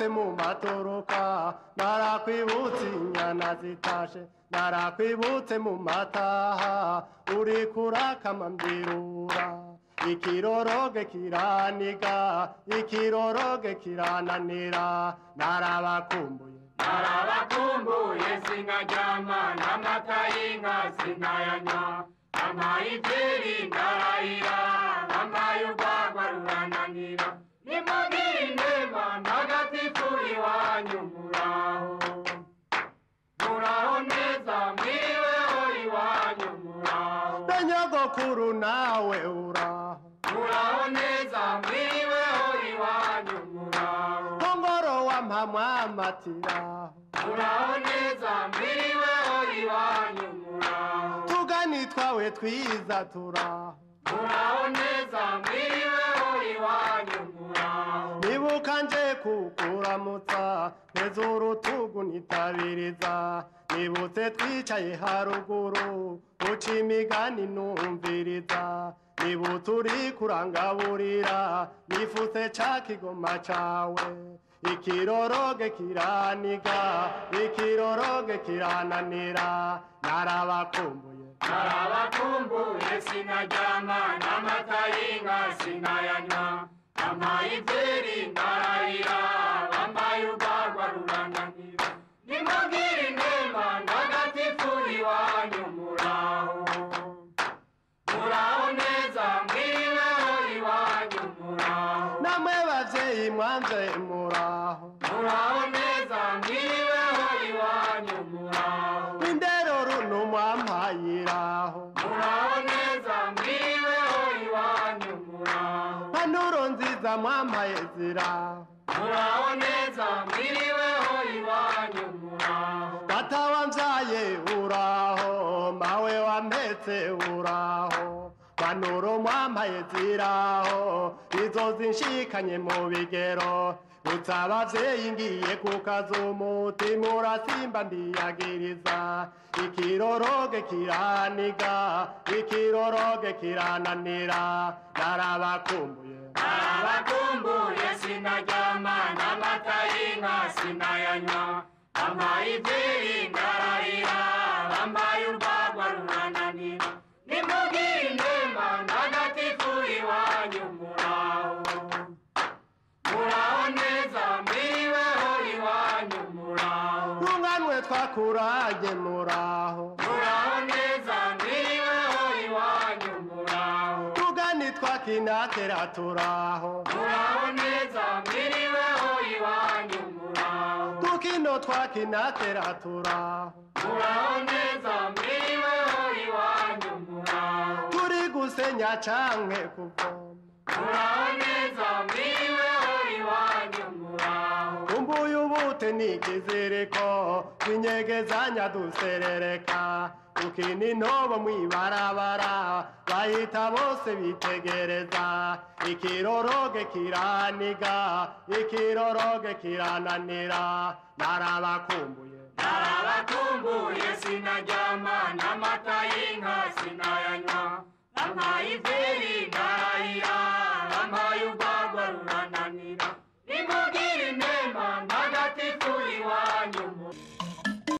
Narakwibutse mu maturuka, narakwibutse inyana zitashe, narakwibutse mu mataha, uri kurakama mbirura. Ikiroroge kiraniga, ikiroroge kirananira, narabakumbuye. Narabakumbuye sinaryama, n'amata y'inka sinayanywa, bampaye ivyeri ndarahira, bampaye urwagwa rurananira. Nimugire inema ntagatifu iwanyu muraho. Muraho neza mwiriweho iwanyu muraho. Be nyogokuru nawe uraho. Muraho neza mwiriweho iwanyu muraho. Kongoro wampa mwamatiraho. Muraho neza mwiriweho iwanyu muraho. Tugani twawe twiza turaho. Muraho neza mwiriweho iwanyu muraho. Nibuka nje kukuramutsa, nteze urutugu nitabiriza, nibutse twicaye haruguru, uca imigani numviriza, nibutse uri kurangaburira, nifutse ca kigoma cawe. Ikiroroge kiraniga, ikiroroge kirananira, narabakumbuye. Narabakumbuye sinaryama, n'amata y'inka sinayanywa, bampaye ivyeri ndarahira, bampaye urwagwa rurananira. Nimugire inema ntagatifu iwanyu muraho. Muraho neza mwiriweho iwanyu muraho. Namwe bavyeyi mwamvye muraho. Muraho neza mwiriweho iwanyu muraho. Indero runo mwampayiraho. Muraho neza mwiriweho iwanyu muraho. Mpanuro nziza mwampaye ziraho. Muraho neza mwiriweho iwanyu muraho. Data wamvyaye uraho, mawe wampetse uraho, mpanuro mwampaye ziraho, izo zinshikanye mu bigero. Utse abavyeyi ngiye ku kazi, umutima urasimba ndiyagiriza, ikiroroge kiraniga, ikiroroge kirananira, narabakumbuye. Narabakumbuye sinaryama, n'amata y'inka sinayanywa, bampaye ivyeri ndarahira, bampaye urwagwa rurananira. Nimugire inema ntagatifu iwanyu muraho. Muraho neza mwiriweho iwanyu muraho. Runganwe twakuranye muraho. Muraho neza mwiriweho iwanyu muraho. Tugani twakinatera turaho. Muraho neza mwiriweho iwanyu muraho. Tukino twakinatera turaho. Muraho neza mwiriweho iwanyu muraho. Turi gusenya canke kuvoma. Muraho neza mwiriweho iwanyu muraho. Kumbuye ubute n'ikiziriko, twinyegezanya duserereka, ukina intobo mw'ibarabara, bahita bose bitegereza, ikiroroge kiraniga, ikiroroge kirananira, narabakumbuye. Narabakumbuye sinaryama, n'amata y'inka sinayanywa, bampaye ivyeri